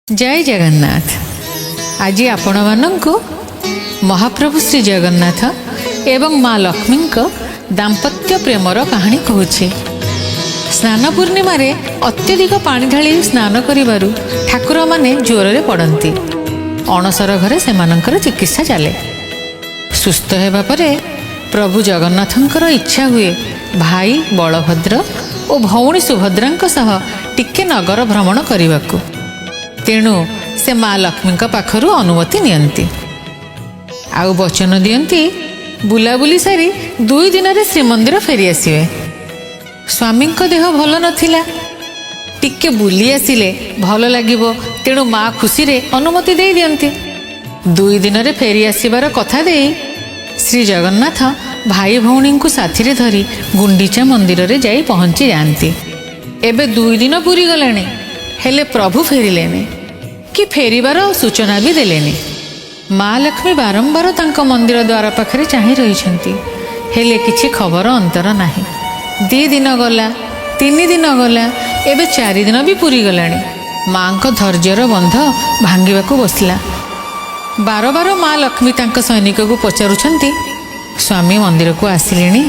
ଜୟ ଜଗନ୍ନାଥ। ଆଜି ଆପଣମାନଙ୍କୁ ମହାପ୍ରଭୁ ଶ୍ରୀ ଜଗନ୍ନାଥ ଏବଂ ମା ଲକ୍ଷ୍ମୀଙ୍କ ଦାମ୍ପତ୍ୟ ପ୍ରେମର କାହାଣୀ କହୁଛି। ସ୍ନାନ ପୂର୍ଣ୍ଣିମାରେ ଅତ୍ୟଧିକ ପାଣି ଢାଳି ସ୍ନାନ କରିବାରୁ ଠାକୁରମାନେ ଜ୍ୱରରେ ପଡ଼ନ୍ତି। ଅଣସର ଘରେ ସେମାନଙ୍କର ଚିକିତ୍ସା ଚାଲେ। ସୁସ୍ଥ ହେବା ପରେ ପ୍ରଭୁ ଜଗନ୍ନାଥଙ୍କର ଇଚ୍ଛା ହୁଏ ଭାଇ ବଳଭଦ୍ର ଓ ଭଉଣୀ ସୁଭଦ୍ରାଙ୍କ ସହ ଟିକେ ନଗର ଭ୍ରମଣ କରିବାକୁ। ତେଣୁ ସେ ମା ଲକ୍ଷ୍ମୀଙ୍କ ପାଖରୁ ଅନୁମତି ନିଅନ୍ତି ଆଉ ବଚନ ଦିଅନ୍ତି, ବୁଲାବୁଲି ସାରି 2 ଦିନରେ ଶ୍ରୀମନ୍ଦିର ଫେରିଆସିବେ। ସ୍ୱାମୀଙ୍କ ଦେହ ଭଲ ନଥିଲା, ଟିକେ ବୁଲି ଆସିଲେ ଭଲ ଲାଗିବ। ତେଣୁ ମା ଖୁସିରେ ଅନୁମତି ଦେଇ ଦିଅନ୍ତି। 2 ଦିନରେ ଫେରି ଆସିବାର କଥା ଦେଇ ଶ୍ରୀ ଜଗନ୍ନାଥ ଭାଇ ଭଉଣୀଙ୍କୁ ସାଥିରେ ଧରି ଗୁଣ୍ଡିଚା ମନ୍ଦିରରେ ଯାଇ ପହଞ୍ଚି ଯାଆନ୍ତି। ଏବେ 2 ଦିନ ପୁରିଗଲାଣି, ହେଲେ ପ୍ରଭୁ ଫେରିଲେନି କି ଫେରିବାର ସୂଚନା ବି ଦେଲେନି। ମା ଲକ୍ଷ୍ମୀ ବାରମ୍ବାର ତାଙ୍କ ମନ୍ଦିର ଦ୍ୱାର ପାଖରେ ଚାହିଁ ରହିଛନ୍ତି, ହେଲେ କିଛି ଖବର ଅନ୍ତର ନାହିଁ। 2 ଦିନ ଗଲା, 3 ଦିନ ଗଲା, ଏବେ 4 ଦିନ ବି ପୁରିଗଲାଣି। ମାଙ୍କ ଧୈର୍ଯ୍ୟର ବନ୍ଧ ଭାଙ୍ଗିବାକୁ ବସିଲା। ବାରବାର ମା ଲକ୍ଷ୍ମୀ ତାଙ୍କ ସୈନିକକୁ ପଚାରୁଛନ୍ତି, "ସ୍ୱାମୀ ମନ୍ଦିରକୁ ଆସିଲେଣି?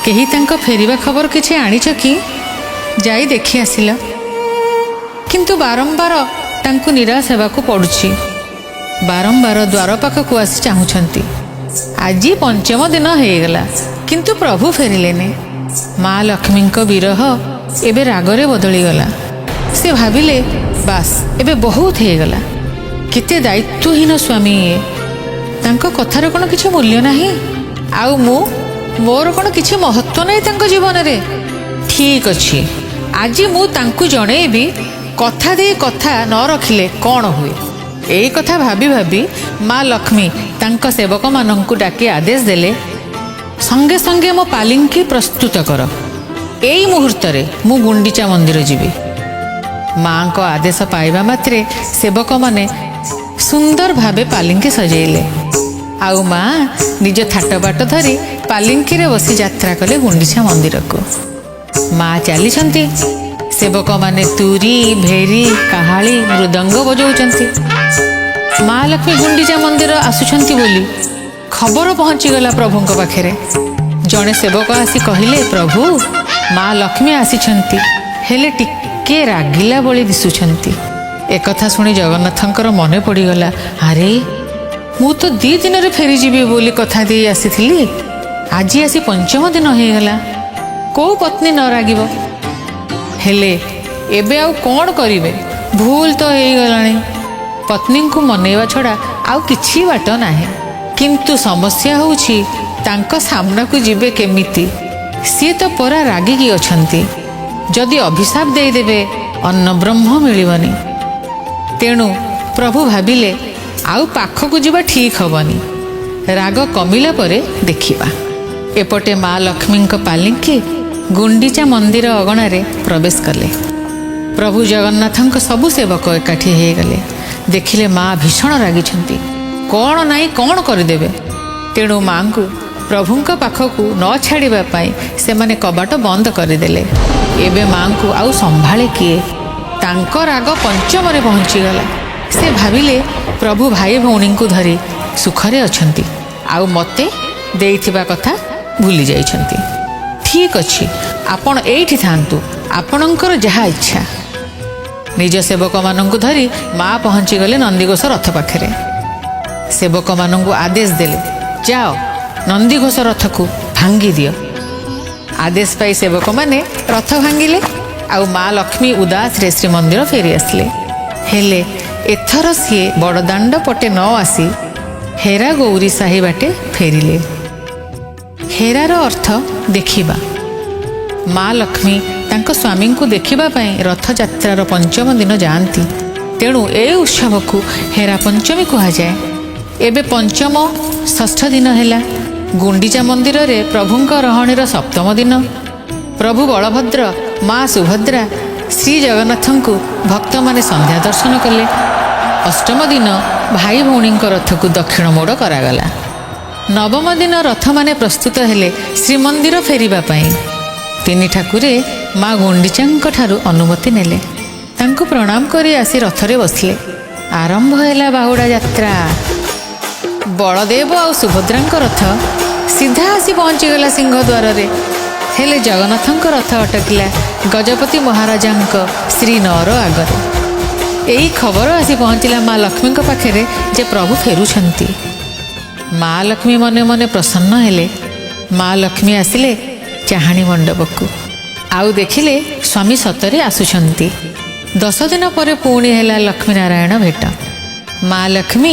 କେହି ତାଙ୍କ ଫେରିବା ଖବର କିଛି ଆଣିଛ କି? ଯାଇ ଦେଖି ଆସିଲ।" କିନ୍ତୁ ବାରମ୍ବାର ତାଙ୍କୁ ନିରାଶ ହେବାକୁ ପଡ଼ୁଛି। ବାରମ୍ବାର ଦ୍ୱାର ପାଖକୁ ଆସି ଚାହୁଁଛନ୍ତି। ଆଜି ପଞ୍ଚମ ଦିନ ହେଇଗଲା, କିନ୍ତୁ ପ୍ରଭୁ ଫେରିଲେନି। ମା ଲକ୍ଷ୍ମୀଙ୍କ ବିରହ ଏବେ ରାଗରେ ବଦଳିଗଲା। ସେ ଭାବିଲେ, ବାସ୍, ଏବେ ବହୁତ ହେଇଗଲା। କେତେ ଦାୟିତ୍ୱହୀନ ସ୍ୱାମୀ ଇଏ! ତାଙ୍କ କଥାର କ'ଣ କିଛି ମୂଲ୍ୟ ନାହିଁ? ଆଉ ମୁଁ, ମୋର କ'ଣ କିଛି ମହତ୍ଵ ନାହିଁ ତାଙ୍କ ଜୀବନରେ? ଠିକ୍ ଅଛି, ଆଜି ମୁଁ ତାଙ୍କୁ ଜଣେଇବି କଥା ଦେଇ କଥା ନ ରଖିଲେ କ'ଣ ହୁଏ। ଏଇ କଥା ଭାବି ଭାବି ମା ଲକ୍ଷ୍ମୀ ତାଙ୍କ ସେବକମାନଙ୍କୁ ଡାକି ଆଦେଶ ଦେଲେ, "ସଙ୍ଗେ ସଙ୍ଗେ ମୋ ପାଲିଙ୍କି ପ୍ରସ୍ତୁତ କର। ଏଇ ମୁହୂର୍ତ୍ତରେ ମୁଁ ଗୁଣ୍ଡିଚା ମନ୍ଦିର ଯିବି।" ମାଙ୍କ ଆଦେଶ ପାଇବା ମାତ୍ରେ ସେବକମାନେ ସୁନ୍ଦର ଭାବେ ପାଲିଙ୍କି ସଜେଇଲେ ଆଉ ମା ନିଜ ଥାଟବାଟ ଧରି ପାଲିଙ୍କିରେ ବସି ଯାତ୍ରା କଲେ ଗୁଣ୍ଡିଚା ମନ୍ଦିରକୁ। ମା ଚାଲିଛନ୍ତି, ସେବକମାନେ ତୁରି, ଭେରି, କାହାଳି, ମୃଦଙ୍ଗ ବଜାଉଛନ୍ତି। ମା ଲକ୍ଷ୍ମୀ ଗୁଣ୍ଡିଚା ମନ୍ଦିର ଆସୁଛନ୍ତି ବୋଲି ଖବର ପହଞ୍ଚିଗଲା ପ୍ରଭୁଙ୍କ ପାଖରେ। ଜଣେ ସେବକ ଆସି କହିଲେ, "ପ୍ରଭୁ, ମା ଲକ୍ଷ୍ମୀ ଆସିଛନ୍ତି, ହେଲେ ଟିକେ ରାଗିଲା ଭଳି ଦିଶୁଛନ୍ତି।" ଏକଥା ଶୁଣି ଜଗନ୍ନାଥଙ୍କର ମନେ ପଡ଼ିଗଲା, ଆରେ, ମୁଁ ତ 2 ଦିନରେ ଫେରିଯିବି ବୋଲି କଥା ଦେଇ ଆସିଥିଲି। ଆଜି ଆସି ପଞ୍ଚମ ଦିନ ହେଇଗଲା। କୋଉ ପତ୍ନୀ ନ ରାଗିବ? ହେଲେ ଏବେ ଆଉ କ'ଣ କରିବେ? ଭୁଲ ତ ହେଇଗଲାଣି। ପତ୍ନୀଙ୍କୁ ମନେଇବା ଛଡ଼ା ଆଉ କିଛି ବାଟ ନାହିଁ। କିନ୍ତୁ ସମସ୍ୟା ହେଉଛି, ତାଙ୍କ ସାମ୍ନାକୁ ଯିବେ କେମିତି? ସିଏ ତ ପରା ରାଗିକି ଅଛନ୍ତି। ଯଦି ଅଭିଶାପ ଦେଇଦେବେ, ଅନ୍ନ ବ୍ରହ୍ମ ମିଳିବନି। ତେଣୁ ପ୍ରଭୁ ଭାବିଲେ, ଆଉ ପାଖକୁ ଯିବା ଠିକ୍ ହବନି, ରାଗ କମିଲା ପରେ ଦେଖିବା। ଏପଟେ ମା ଲକ୍ଷ୍ମୀଙ୍କ ପାଲିଙ୍କି ଗୁଣ୍ଡିଚା ମନ୍ଦିର ଅଗଣାରେ ପ୍ରବେଶ କଲେ। ପ୍ରଭୁ ଜଗନ୍ନାଥଙ୍କ ସବୁ ସେବକ ଏକାଠି ହେଇଗଲେ। ଦେଖିଲେ ମା ଭୀଷଣ ରାଗିଛନ୍ତି, କ'ଣ ନାହିଁ କ'ଣ କରିଦେବେ। ତେଣୁ ମାଙ୍କୁ ପ୍ରଭୁଙ୍କ ପାଖକୁ ନ ଛାଡ଼ିବା ପାଇଁ ସେମାନେ କବାଟ ବନ୍ଦ କରିଦେଲେ। ଏବେ ମାଙ୍କୁ ଆଉ ସମ୍ଭାଳେ କିଏ? ତାଙ୍କ ରାଗ ପଞ୍ଚମରେ ପହଞ୍ଚିଗଲା। ସେ ଭାବିଲେ, ପ୍ରଭୁ ଭାଇ ଭଉଣୀଙ୍କୁ ଧରି ସୁଖରେ ଅଛନ୍ତି ଆଉ ମୋତେ ଦେଇଥିବା କଥା ଭୁଲି ଯାଇଛନ୍ତି। ଠିକ୍ ଅଛି, ଆପଣ ଏଇଠି ଥାଆନ୍ତୁ, ଆପଣଙ୍କର ଯାହା ଇଚ୍ଛା। ନିଜ ସେବକମାନଙ୍କୁ ଧରି ମା ପହଞ୍ଚିଗଲେ ନନ୍ଦିଘୋଷ ରଥ ପାଖରେ। ସେବକମାନଙ୍କୁ ଆଦେଶ ଦେଲେ, "ଯାଅ, ନନ୍ଦିଘୋଷ ରଥକୁ ଭାଙ୍ଗି ଦିଅ।" ଆଦେଶ ପାଇ ସେବକମାନେ ରଥ ଭାଙ୍ଗିଲେ ଆଉ ମା ଲକ୍ଷ୍ମୀ ଉଦାସରେ ଶ୍ରୀମନ୍ଦିର ଫେରି ଆସିଲେ। ହେଲେ ଏଥର ସିଏ ବଡ଼ଦାଣ୍ଡ ପଟେ ନ ଆସି ହେରା ଗୌରୀ ସାହି ବାଟେ ଫେରିଲେ। ହେରାର ଅର୍ଥ ଦେଖିବା। ମା ଲକ୍ଷ୍ମୀ ତାଙ୍କ ସ୍ୱାମୀଙ୍କୁ ଦେଖିବା ପାଇଁ ରଥଯାତ୍ରାର ପଞ୍ଚମ ଦିନ ଯାଆନ୍ତି। ତେଣୁ ଏ ଉତ୍ସବକୁ ହେରା ପଞ୍ଚମୀ କୁହାଯାଏ। ଏବେ ପଞ୍ଚମ ଷଷ୍ଠ ଦିନ ହେଲା। ଗୁଣ୍ଡିଚା ମନ୍ଦିରରେ ପ୍ରଭୁଙ୍କ ରହଣିର ସପ୍ତମ ଦିନ। ପ୍ରଭୁ ବଳଭଦ୍ର, ମା ସୁଭଦ୍ରା, ଶ୍ରୀ ଜଗନ୍ନାଥଙ୍କୁ ଭକ୍ତମାନେ ସନ୍ଧ୍ୟା ଦର୍ଶନ କଲେ। ଅଷ୍ଟମ ଦିନ ଭାଇ ଭଉଣୀଙ୍କ ରଥକୁ ଦକ୍ଷିଣ ମୋଡ଼ କରାଗଲା। ନବମ ଦିନ ରଥମାନେ ପ୍ରସ୍ତୁତ ହେଲେ ଶ୍ରୀମନ୍ଦିର ଫେରିବା ପାଇଁ। ତିନି ଠାକୁରେ ମା ଗୁଣ୍ଡିଚାଙ୍କ ଠାରୁ ଅନୁମତି ନେଲେ। ତାଙ୍କୁ ପ୍ରଣାମ କରି ଆସି ରଥରେ ବସିଲେ। ଆରମ୍ଭ ହେଲା ବାହୁଡ଼ା ଯାତ୍ରା। ବଳଦେବ ଆଉ ସୁଭଦ୍ରାଙ୍କ ରଥ ସିଧା ଆସି ପହଞ୍ଚିଗଲା ସିଂହଦ୍ୱାରରେ। ହେଲେ ଜଗନ୍ନାଥଙ୍କ ରଥ ଅଟକିଲା ଗଜପତି ମହାରାଜାଙ୍କ ଶ୍ରୀନଅର ଆଗରେ। ଏହି ଖବର ଆସି ପହଞ୍ଚିଲା ମା ଲକ୍ଷ୍ମୀଙ୍କ ପାଖରେ ଯେ ପ୍ରଭୁ ଫେରୁଛନ୍ତି। ମା ଲକ୍ଷ୍ମୀ ମନେ ମନେ ପ୍ରସନ୍ନ ହେଲେ। ମା ଲକ୍ଷ୍ମୀ ଆସିଲେ ଚାହାଣୀ ମଣ୍ଡପକୁ, ଆଉ ଦେଖିଲେ ସ୍ୱାମୀ ସତରେ ଆସୁଛନ୍ତି। 10 ଦିନ ପରେ ପୁଣି ହେଲା ଲକ୍ଷ୍ମୀ ନାରାୟଣ ଭେଟ। ମା ଲକ୍ଷ୍ମୀ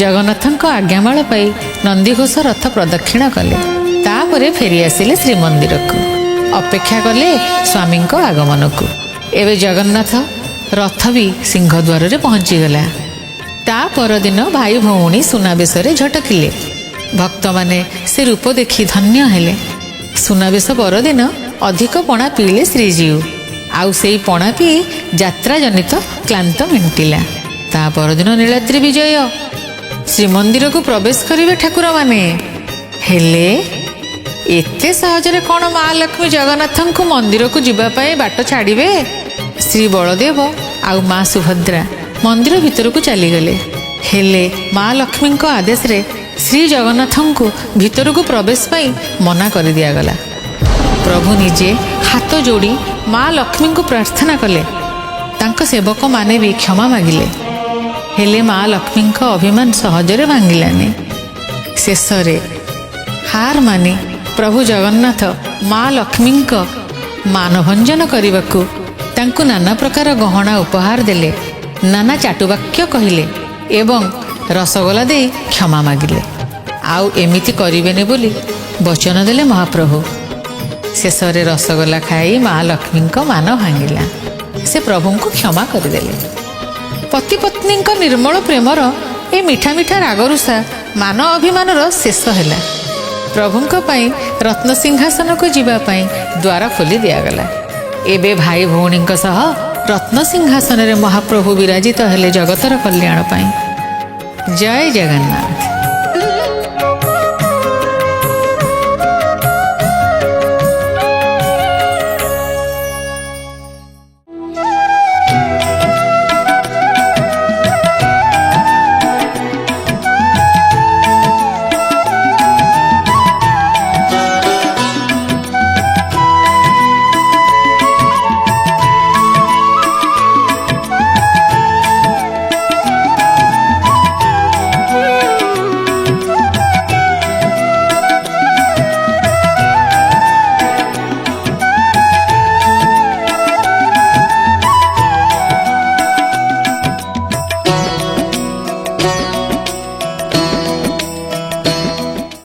ଜଗନ୍ନାଥଙ୍କ ଆଜ୍ଞାମାଳ ପାଇ ନନ୍ଦିଘୋଷ ରଥ ପ୍ରଦକ୍ଷିଣ କଲେ। ତାପରେ ଫେରି ଆସିଲେ ଶ୍ରୀମନ୍ଦିରକୁ। ଅପେକ୍ଷା କଲେ ସ୍ୱାମୀଙ୍କ ଆଗମନକୁ। ଏବେ ଜଗନ୍ନାଥ ରଥ ବି ସିଂହଦ୍ୱାରରେ ପହଞ୍ଚିଗଲା। ତା ପରଦିନ ଭାଇ ଭଉଣୀ ସୁନାବେଶରେ ଝଟକିଲେ। ଭକ୍ତମାନେ ସେ ରୂପ ଦେଖି ଧନ୍ୟ ହେଲେ। ସୁନାବେଶ ପରଦିନ ଅଧିକ ପଣା ପିଇଲେ ଶ୍ରୀଜୀଉ, ଆଉ ସେଇ ପଣା ପିଇ ଯାତ୍ରା ଜନିତ କ୍ଳାନ୍ତ ମେଣ୍ଟିଲା। ତା ପରଦିନ ନୀଳାଦ୍ରି ବିଜୟ। ଶ୍ରୀମନ୍ଦିରକୁ ପ୍ରବେଶ କରିବେ ଠାକୁରମାନେ। ହେଲେ ଏତେ ସହଜରେ କ'ଣ ମା ଲକ୍ଷ୍ମୀ ଜଗନ୍ନାଥଙ୍କୁ ମନ୍ଦିରକୁ ଯିବା ପାଇଁ ବାଟ ଛାଡ଼ିବେ? ଶ୍ରୀ ବଳଦେବ ଆଉ ମା ସୁଭଦ୍ରା ମନ୍ଦିର ଭିତରକୁ ଚାଲିଗଲେ। ହେଲେ ମା ଲକ୍ଷ୍ମୀଙ୍କ ଆଦେଶରେ ଶ୍ରୀ ଜଗନ୍ନାଥଙ୍କୁ ଭିତରକୁ ପ୍ରବେଶ ପାଇଁ ମନା କରିଦିଆଗଲା। ପ୍ରଭୁ ନିଜେ ହାତ ଯୋଡ଼ି ମା ଲକ୍ଷ୍ମୀଙ୍କୁ ପ୍ରାର୍ଥନା କଲେ। ତାଙ୍କ ସେବକମାନେ ବି କ୍ଷମା ମାଗିଲେ। ହେଲେ ମା ଲକ୍ଷ୍ମୀଙ୍କ ଅଭିମାନ ସହଜରେ ଭାଙ୍ଗିଲାନି। ଶେଷରେ ହାର ମାନି ପ୍ରଭୁ ଜଗନ୍ନାଥ ମା ଲକ୍ଷ୍ମୀଙ୍କ ମାନଭଞ୍ଜନ କରିବାକୁ ତାଙ୍କୁ ନାନା ପ୍ରକାର ଗହଣା ଉପହାର ଦେଲେ, ନାନା ଚାଟୁବାକ୍ୟ କହିଲେ ଏବଂ ରସଗୋଲା ଦେଇ କ୍ଷମା ମାଗିଲେ। ଆଉ ଏମିତି କରିବେନି ବୋଲି ବଚନ ଦେଲେ ମହାପ୍ରଭୁ। ଶେଷରେ ରସଗୋଲା ଖାଇ ମା ଲକ୍ଷ୍ମୀଙ୍କ ମାନ ଭାଙ୍ଗିଲା। ସେ ପ୍ରଭୁଙ୍କୁ କ୍ଷମା କରିଦେଲେ। ପତି ପତ୍ନୀଙ୍କ ନିର୍ମଳ ପ୍ରେମର ଏ ମିଠା ମିଠା ରାଗରୁଷା, ମାନ ଅଭିମାନର ଶେଷ ହେଲା। ପ୍ରଭୁଙ୍କ ପାଇଁ ରତ୍ନସିଂହାସନକୁ ଯିବା ପାଇଁ ଦ୍ୱାର ଖୋଲି ଦିଆଗଲା। ଏବେ ଭାଇ ଭଉଣୀଙ୍କ ସହ ରତ୍ନସିଂହାସନରେ ମହାପ୍ରଭୁ ବିରାଜିତ ହେଲେ ଜଗତର କଲ୍ୟାଣ ପାଇଁ। ଜୟ ଜଗନ୍ନାଥ।